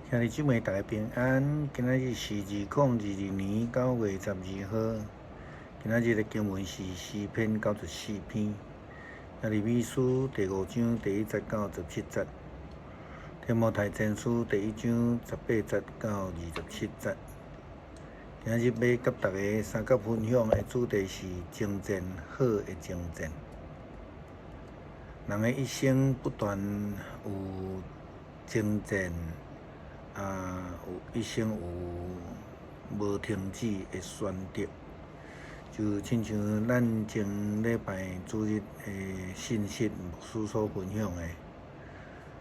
兄弟姊妹，大家平安。今仔日是2022年9月12號。今仔日的經文是詩篇94篇，耶利米書第五章第一節到17節，提摩太前書第一章18節到27節。今仔日欲佮大家相佮分享的主題是征戰，好的征戰。人的一生不斷有征戰。啊，有一生有無停止的選擇，就親像咱前禮拜主日的信息牧師所分享的，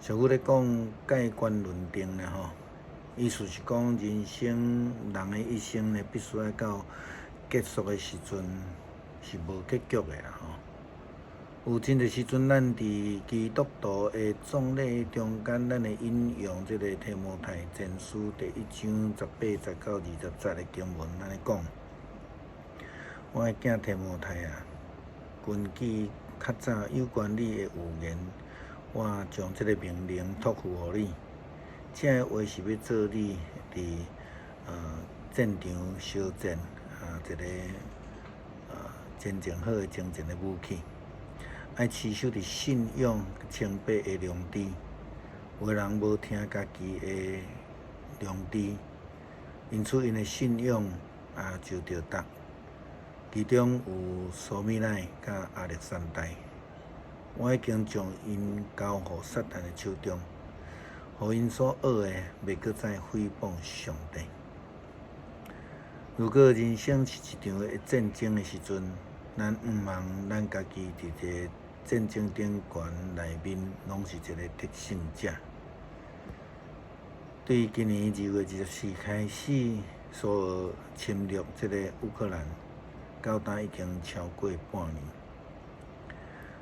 俗語咧講蓋棺論定啦吼，意思是講人生人的一生呢，必須愛到結束的時陣是無結局的啦吼。有真濟時陣，咱佇基督徒的葬禮中間，咱會引用這个提摩太前書第一章十八節到20節的經文，按呢講：我的囝提摩太啊，根據較早有關你的預言，我將這个命令託付予你。這个話是欲做你佇戰場相戰啊，一个真正好的征戰的武器。愛持守佇信仰清白的良知，有的人無聽家己的良知，因此𪜶的信仰也受著毒。其中有蘇米乃佮亞歷山大，我已經將𪜶交予撒旦的手中，予𪜶所學的袂閣再誹謗上帝。如果人生是一場的戰爭的時陣，咱毋望咱家己佇這个戰爭頂懸內面，攏是一個得勝者。對今年2月24開始，蘇俄侵略這个烏克蘭，到今已經超過半年。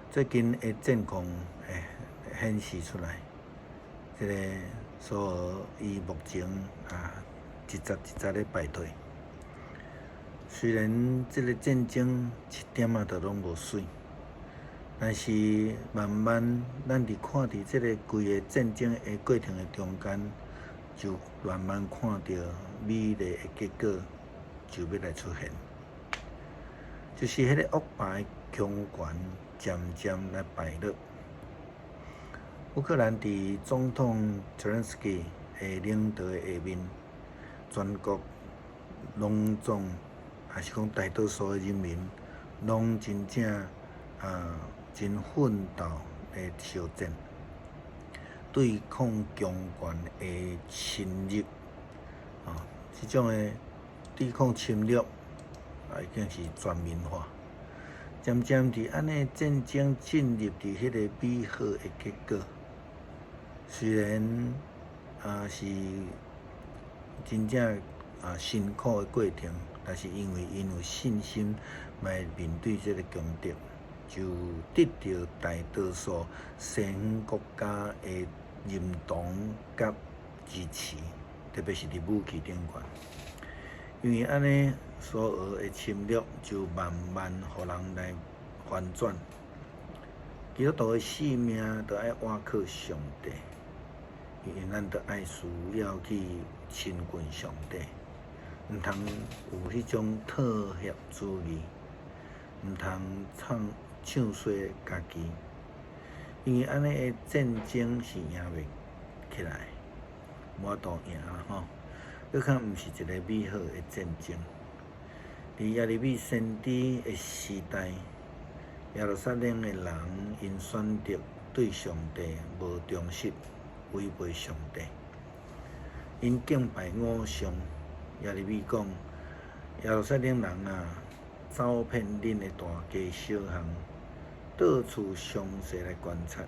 最近的戰況會顯示出來，這个蘇俄伊目前啊一節一節咧敗退。雖然這个戰爭一點仔都攏無媠，但是慢慢咱佇看佇這個規個戰爭的過程的中間，就慢慢看著美麗的結果就欲來出現，就是彼个惡霸的強權漸漸來敗落。烏克蘭佇總統澤連斯基的領導的下面，全國攏總，抑是講大多數的人民，攏真正啊真奮鬥的相戰，對抗強權的侵入，啊，這種的對抗侵略啊，已經是全民化。漸漸佇按呢戰爭進入佇彼个美好的結果，雖然啊是真正啊辛苦的過程，但是因為𪜶有信心來面對這个強敵，就得著大多數西方國家的認同佮支持，特別是佇武器頂懸。因為按呢，蘇俄的侵略就慢慢予人來翻轉。基督徒的性命著愛倚靠上帝，因為咱著愛需要去親近上帝，毋通有彼種妥協主義，毋通唱唱衰家己，因為按呢的戰爭是贏袂起來，無法度贏吼。閣較毋是一个美好的戰爭。佇耶利米先知的時代，耶路撒冷的人𪜶選擇對上帝無忠實，違背上帝，𪜶敬拜偶像。耶利米講：耶路撒冷人啊，走遍恁的大街小巷，到處詳細來觀察，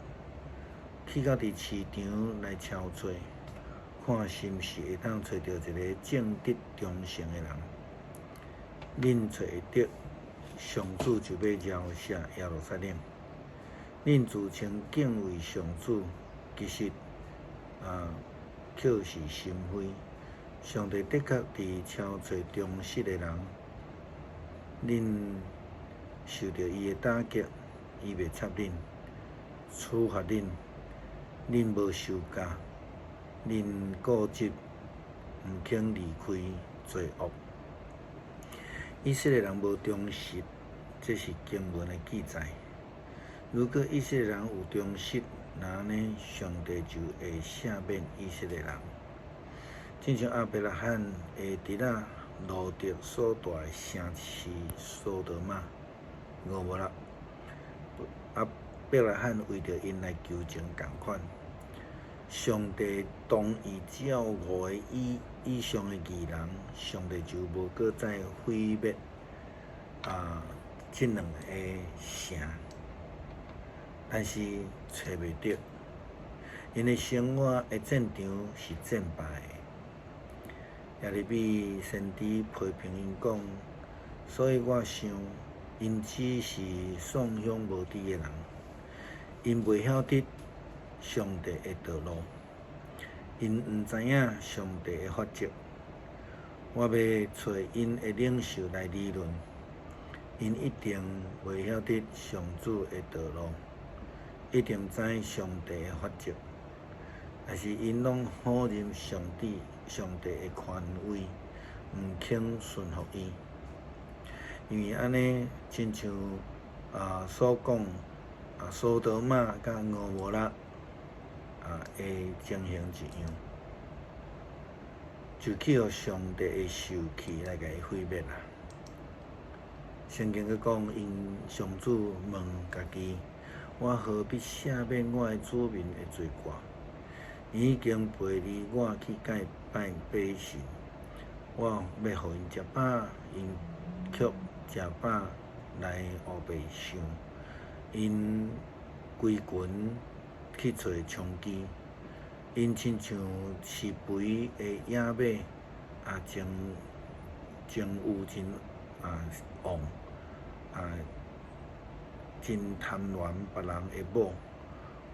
去到佇市場來敲揣，看是毋是會當揣著一个正直忠誠的人。恁揣會著，上主就欲饒赦耶路撒冷。恁自稱敬畏上主，其實啊，口是心非。上帝的確佇敲揣忠實的人，恁受著伊的打擊，伊袂插恁，處罰恁，恁無受教。恁固執，毋肯離開罪惡。以色列人無忠實，這是經文的記載。如果以色列人有忠實，那按呢，上帝就會赦免以色列人。親像亞伯拉罕的侄仔羅得所蹛的城市所多瑪、蛾摩拉，亞伯拉罕為著𪜶來求情仝款。上帝同意只要五个以上的義人，上帝就無閣再毀滅這兩个城。但是揣袂著，𪜶的生活的戰場是戰敗的。耶利米先知批評𪜶講，所以我想，𪜶只是喪向無知的人，𪜶袂曉得上帝的道路，𪜶毋知影上帝的法則。我欲揣𪜶的領袖來理論，𪜶一定袂曉得上主的道路，一定知上帝的法則。但是𪜶攏否認上帝的權威，毋肯順服伊。因為按呢，親像所講所多瑪佮蛾摩拉的情形一樣，就去予上帝的受氣來共伊毀滅啦。聖經閣講，𪜶上主問家己：我何必赦免我的子民的罪過？𪜶已經背離我去拜假神，我欲予𪜶食飽，𪜶卻食飽來烏白想，𪜶規群去揣娼妓，𪜶親像飼肥的野馬，情情慾真旺，真貪戀別人的某。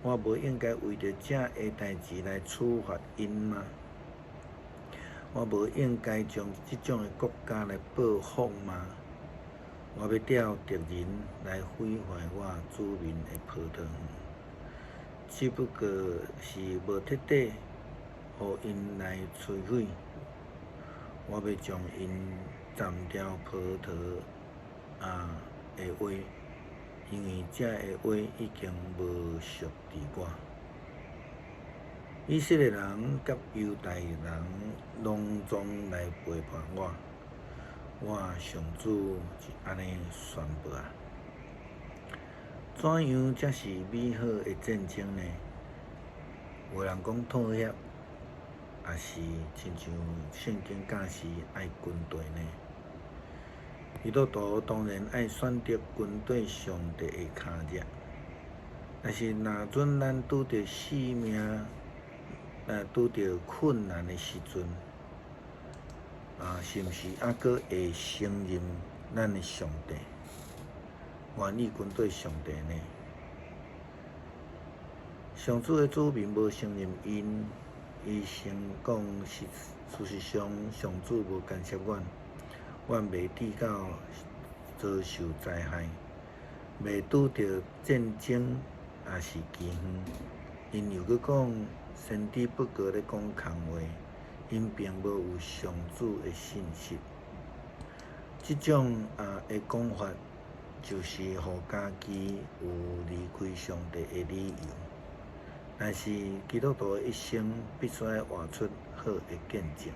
我無應該為著這个代誌來處罰𪜶嗎？我無應該將這種的國家來報復嗎？我欲調敵人來毀壞我子民的葡萄園，只不過是無徹底，予𪜶來摧毀。我欲將𪜶斬掉葡萄的花，因為這个花已經無屬佇我。以色列人佮猶大人攏總來背叛我，我上主是按呢宣布啊！怎樣才是美好的戰爭呢？有人講妥協，抑是親像聖經教示愛軍隊呢？基督徒當然愛選擇跟綴上帝的跤跡，但是若準咱拄著性命、拄著困難的時陣，是毋是猶閣會承認咱的上帝，願意跟綴上帝呢？上主的子民無承認𪜶，伊先講是事實上，上主無干涉阮，阮袂致到遭受災害，袂拄著戰爭，抑是饑荒。𪜶又閣講，先知不過咧講空話，𪜶並無有上主的信實。這種的講法，就是予家己有離開上帝的理由。但是基督徒的一生必須愛活出好的見證，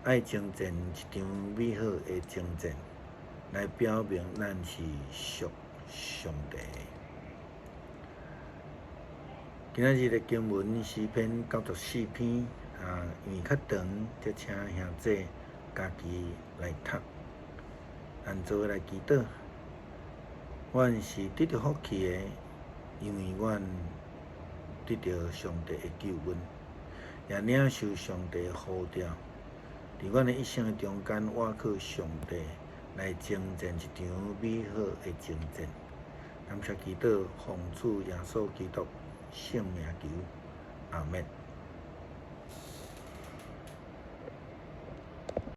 愛征戰一場美好的征戰，來表明咱是屬上帝的。今仔日的經文詩篇94篇，因為較長，才請兄姊家己來讀。咱做伙來祈禱，阮是得著福氣的，因為阮得著上帝的救恩，也領受上帝的呼召。佇阮的一生的中間，倚靠上帝來征戰一場美好的征戰。感謝祈禱，奉主耶穌基督聖名求，阿們。